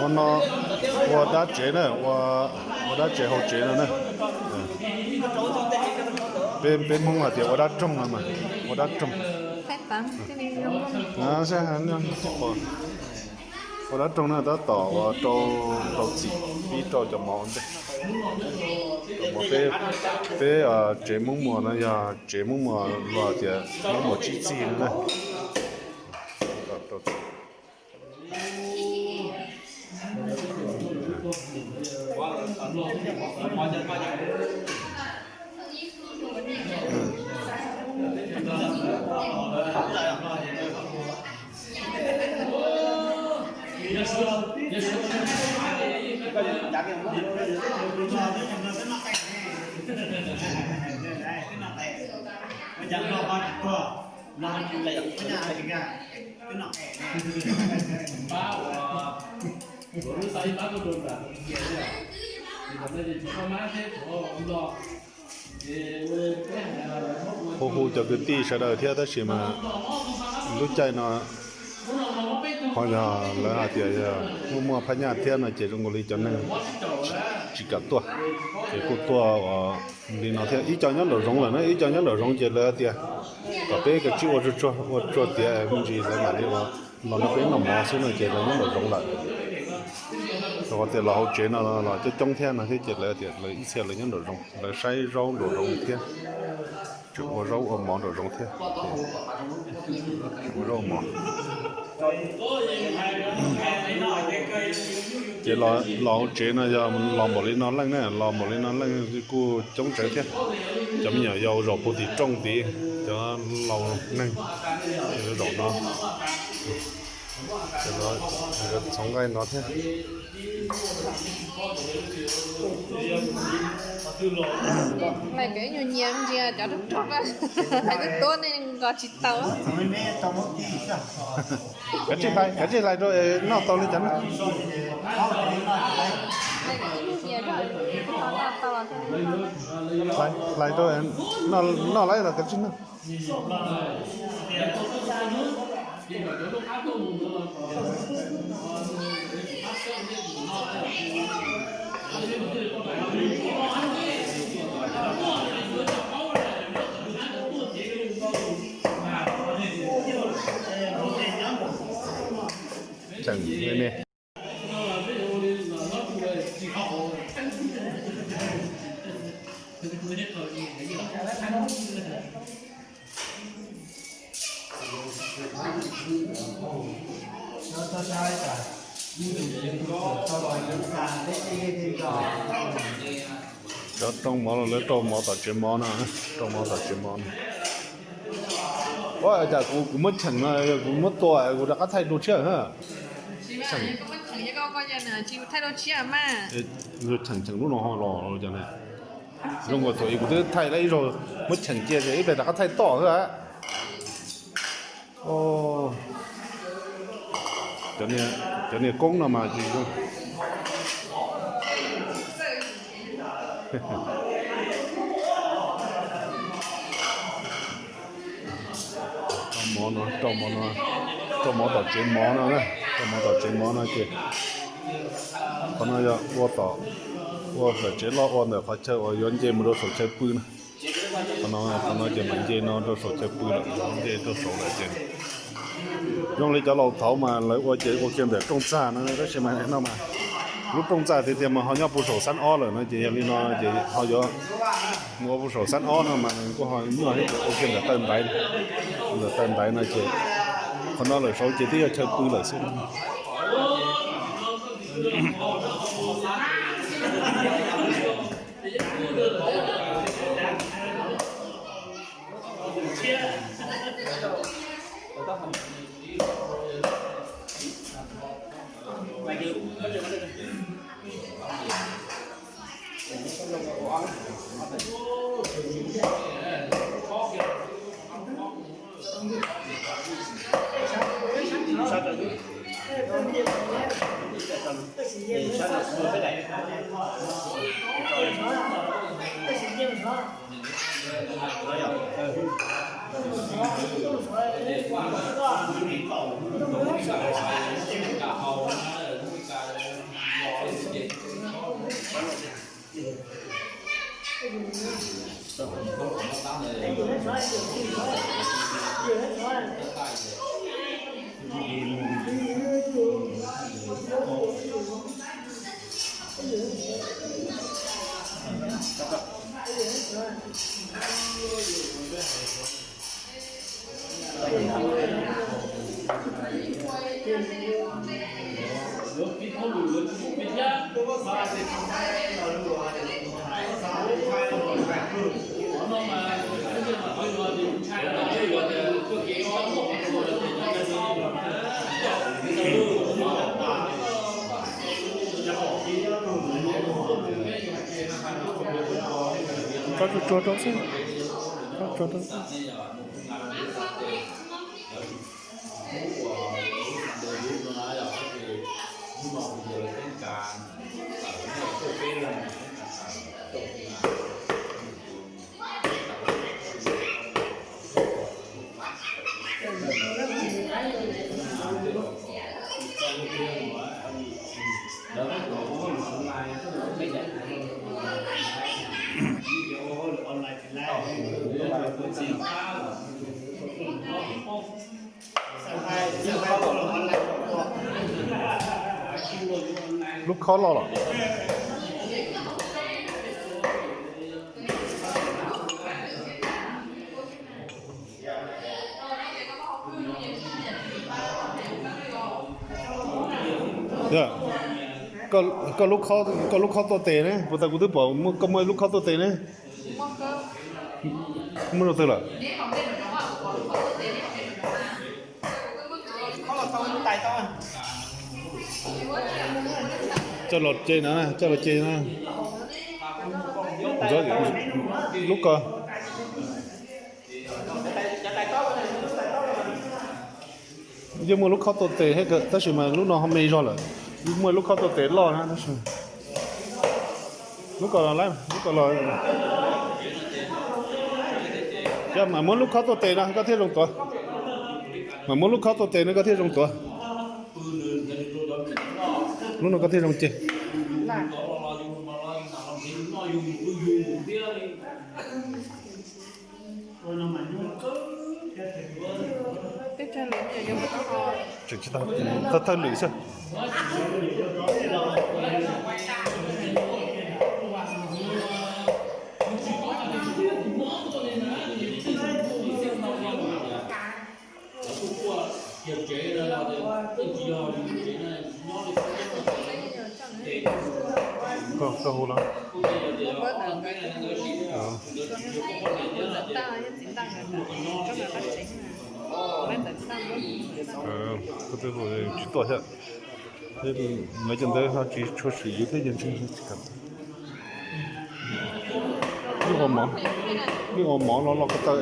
Ua no, ua dab tsev na, ua dab tsev hauv tsev no na. Peb, peb Hmoob hais tias ua dab roog no mas, ua dab roog. Ua dab roog na tab tom ua rau, rau txim pib rau cov mov ua ntej. Cov mov peb, peb tsev Hmoob Muas no yog tsev Hmoob Muas los tias Hmoob Muas tsib txig no na. Hu hu cov kwv tij sawv daws thiab tab sis mas lub caij no ho yog lawv hais tias yog muaj muaj phab nyaj thiab no ces zoo nkaus li cov neeg tsis kam tuaj, ces kuj tuaj ua li no thiab. Ib co nyob nraum zoov lawm na, ib co nyob nraum zoov ces lawv tias kom peb kav tsij ua tsuag tsuag, ua tsuag tiav me ntsis lawv mam li ua los nrog peb noj mov xwb no ces lawv nyob nraum zoov lawm. Rau qhov tias los hauv tsev no los coob coob thiab no thiab ces lawv tias lawv ib txhia lawv nyob nraum zoov, lawv saib zaub nraum zoov thiab, tseem ua zaub ua mov nraum zoov thiab. Ua zaub ua mov. Ces los hauv tsev no yog los npaum li no leej na, los npaum li no leej kuj coob tsawv thiab. Cov me nyuam yaus zaum puag tim rooj tid, cov laus neeg zaum no, txhoov nqaij no thiab. Lais cov ib nyuag nyias ntsia cov rog rog, hais twb tuab nej nqos tsis tau. Kav tsij hlais, kav tsij hlais rau noj tau li cas na. Hlais rau noj lawm los kav tsij noj. Tseem me me. Cov rau mov los lawv rau mov tom tsev mov no, rau mov tom tsev mov no. Ua cas kuv, kuv muab cheem no, kuv muab tua kuv rov qab thaij dua tshiab na. Cheem, cheem lub no ho los cov ne. Zoo nkaus thaum ub kuv twb thaij lawm ib zaug, muab cheem cia ces ib pliag rov qab thaij toj xwb. Cov niag koob no mas tsis zoo. Rau mov no, rau mov no, rau mov tom tsev mov no, rau mov tom tsev mov no ces qhov no yog ua tom, ua ntawm tsev loj ua ntawm qhov chaw uas yuav nce mus rau saum chaw pw na. Qhov no, qhov no ces mam nce no rau saum chaw pw lawm, nce rau saud lawm ces zoo li cov laus thaud mas lawv ua ces ua kiag ntawm rooj txag no, tab sis mas no mas lub rooj txag tiag tiag mas ho nyob puag saum xab ob lawm no ces yog li no ces ho yuav mus ua puag saum xab ob no mas kuj ho nyuaj thiab, ua kiag ntawm taw ntaiv, ntawm taw ntaiv no ces qhov no lawm saud ces twb yog chaw pw lawm xwb. Tso tsuag tsuag rau xwb, tso tsuag rau xwb. Lub khob loj los? Yog, koj lub khob, koj lub khob tuaj tes ne, puas tas kuv twb pom koj muaj ib lub khob tuaj tes ne? Muaj rau twg lawm? Coj los ce na, coj los ce na. Lub ko. Yeej muaj lub khob tuaj tes thiab, tab sis mas lub no ho me zog lawm. Muaj lub khob tuaj tes loj na tab sis. Lub ko los, lub ko los. Yog mas muab lub khob tuaj tes no koj thiaj zoo tuav. Mas muab lub khob tuaj tes no koj thiaj zoo tuav. Lub no koj thiaj zoo ce. Tseem tsis tau, thawj thawj lwm xwb. Koj, koj hu los. Koj twb hu tsis tuaj thiab. Lawv cov ntawd ho tsis tshua swm yus thiab ces ntshe tsis kam. Lub ua mov, lub ua mov los los ko taw.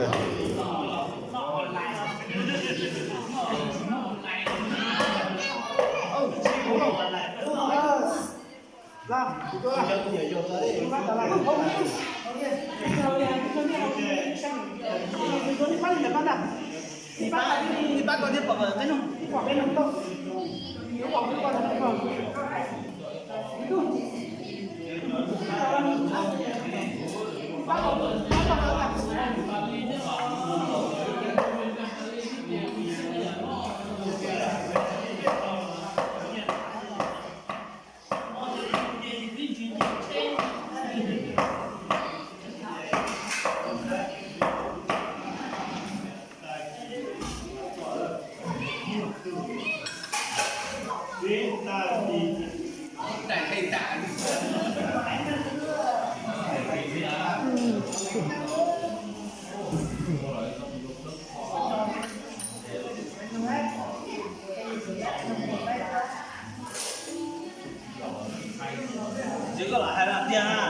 Ces koj lam hais tiag na.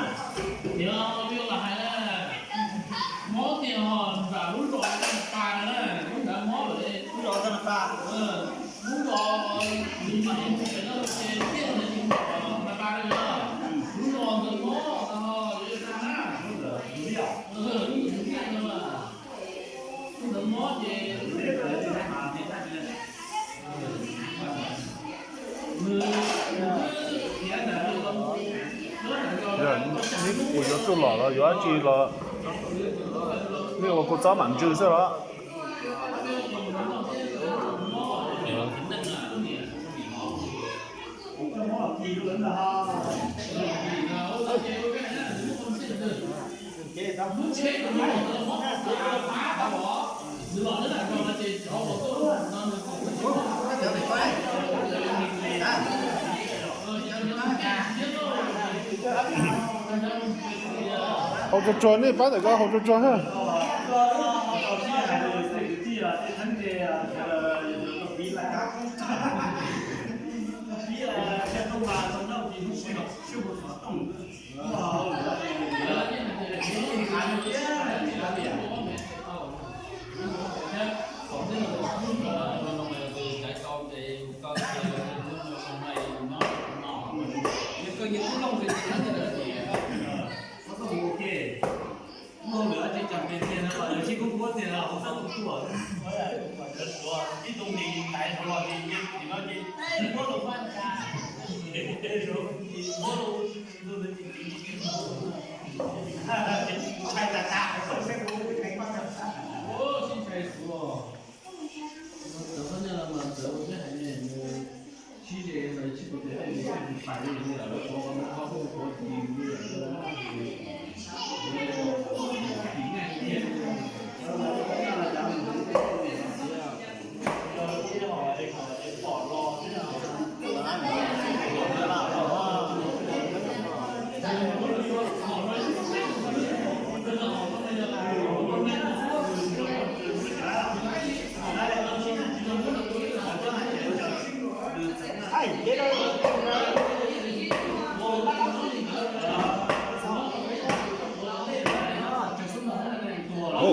Mob tiag ho nram lub zos Tag Npas na, lub nrad mob lawm. Lub zos Tag Npas. Lub zos, lub zos, lub zos ntawd mob, lub zos ntawd mob ces Yog neb kuj yuav tuaj los los yuav dab tsi los? Nej ua kuv txob mam ntsws xwb los? Haus tsuag tsuag, nej pab ntawm ko haus tsuag tsuag ha.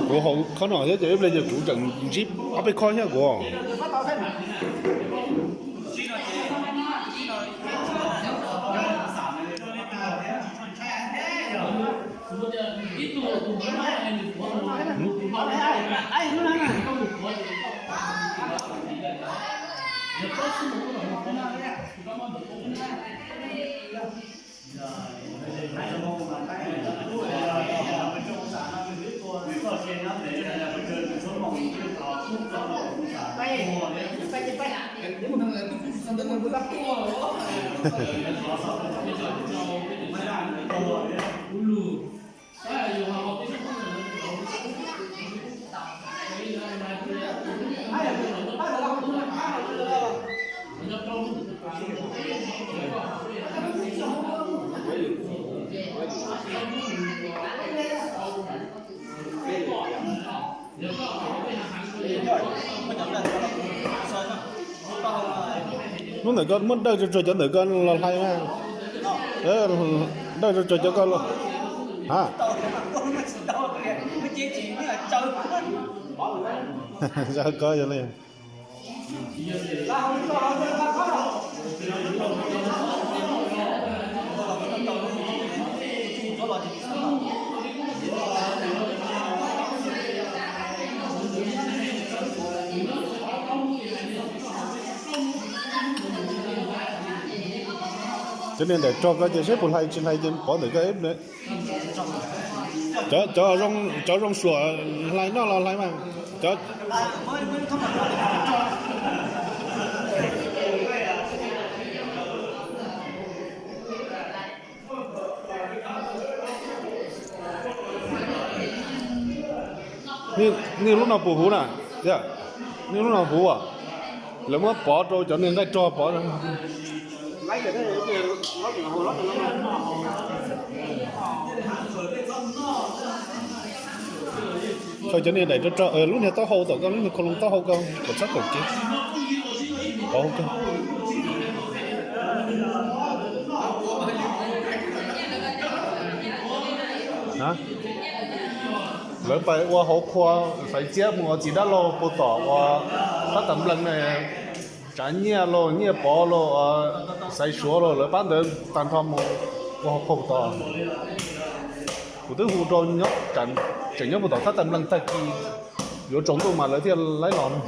Kuv haus khob no thiab ces ib pliag ces kuv tseem ntsib ob peb khob thiab kuv. Lub ntawm ko muab dawj tsuag tsuag cov ntawm ko los hlais mas. Dawj tsuag tsuag cov ko los. Ha. Ko yog li. Cov niag nraim rog ko ces seb puas hlais tsis hlais ces pov ntawm ko. Cov, cov zoo suam hlais noj los hlais mas. Cov Nej lub no puas huv na? Nej lub no huv as? Lawv muab pov rau cov niag nqaij rog pov. Thaum cov niag daim rog rog, lub niag taub hau tom ko, lub niag khau loo taub hau ko, kom txhob kaum kev. Pov hau ko. Lawv pais ua hauv qhua, xaiv txiab mus ua txiv dab laug puag tom ua phab tas nplees na, tsav nyiaj los nyiaj pov los, xaiv suav los lawv pab ntawd tag nrho mus ua hauv qhua puag tom. Kuv twb hu rau nyob, tseem nyob puag tom phab tas nplees tag kis, yuav tsaus ntuj mas lawv thiaj laib los no.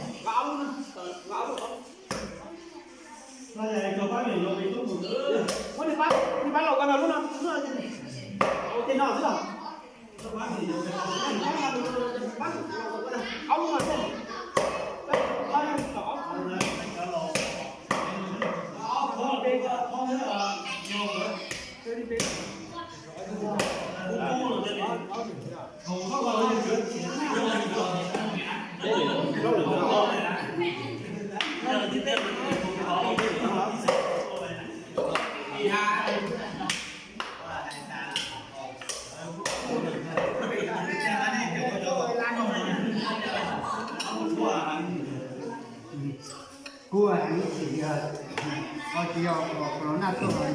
Kuv ib txhis yog, tsis yog corona tuaj.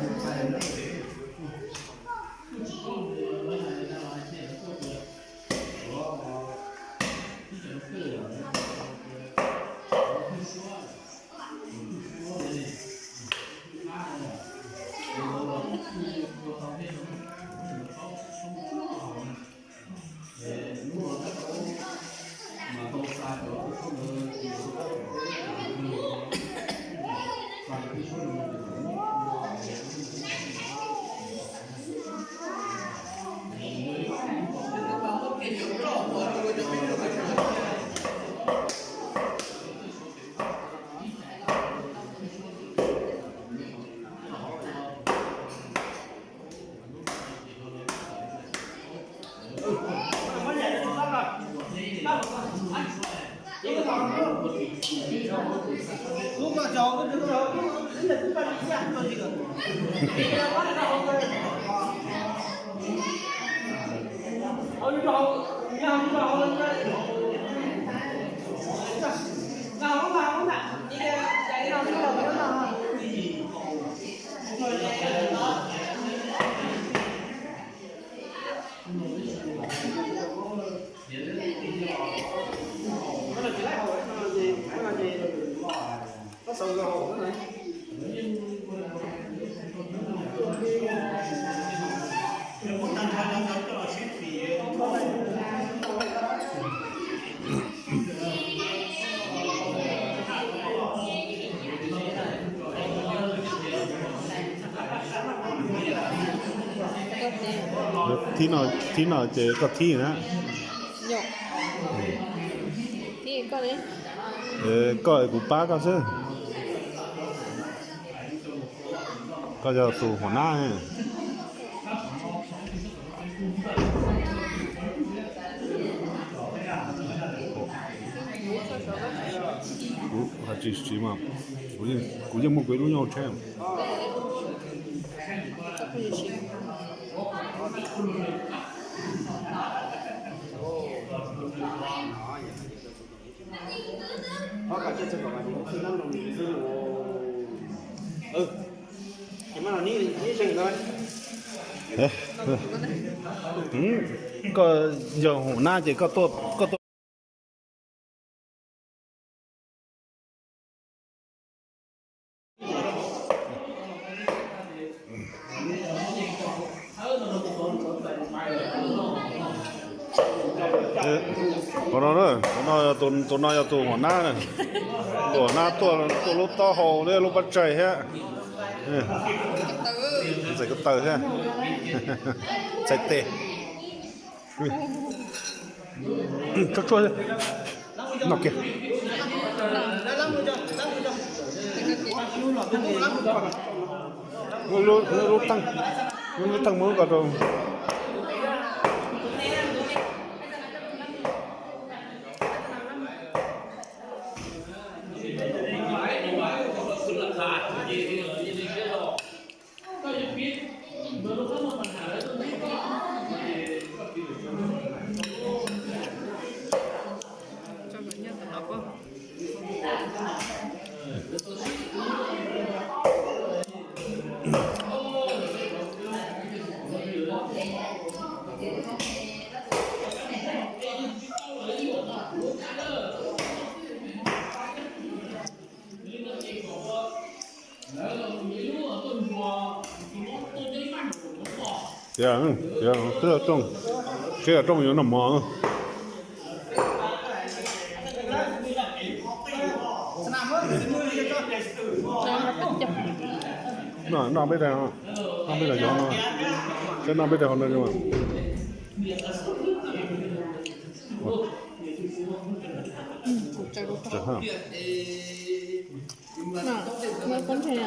Thib no, thib no ces koj thib na. Koj kuv pab koj xwb. Koj yog tus huam nab. Kuv hais tsis siv mas kuv yeej muaj kuv ib lub nyob hauv tsheb. Koj yog huam nab ces koj tuaj, koj tuaj. Qhov no, qhov no, tus no yog tus huam nab, tus huam nab tuaj, tuaj lub taub hau thiab lub pab tsaig thiab. Ntxais ko taw thiab. Ntxais tes. Tshuab tshuab no kiag. Lub, lub teej, lub teej muab ko rau. Tias, tias, sib los rooj, sib los rooj yuav noj mov. Noj, noj peb daim, noj peb daim cov no, seb noj peb daim hauv no zoo. Tsaws haj. No, no poob ntshe.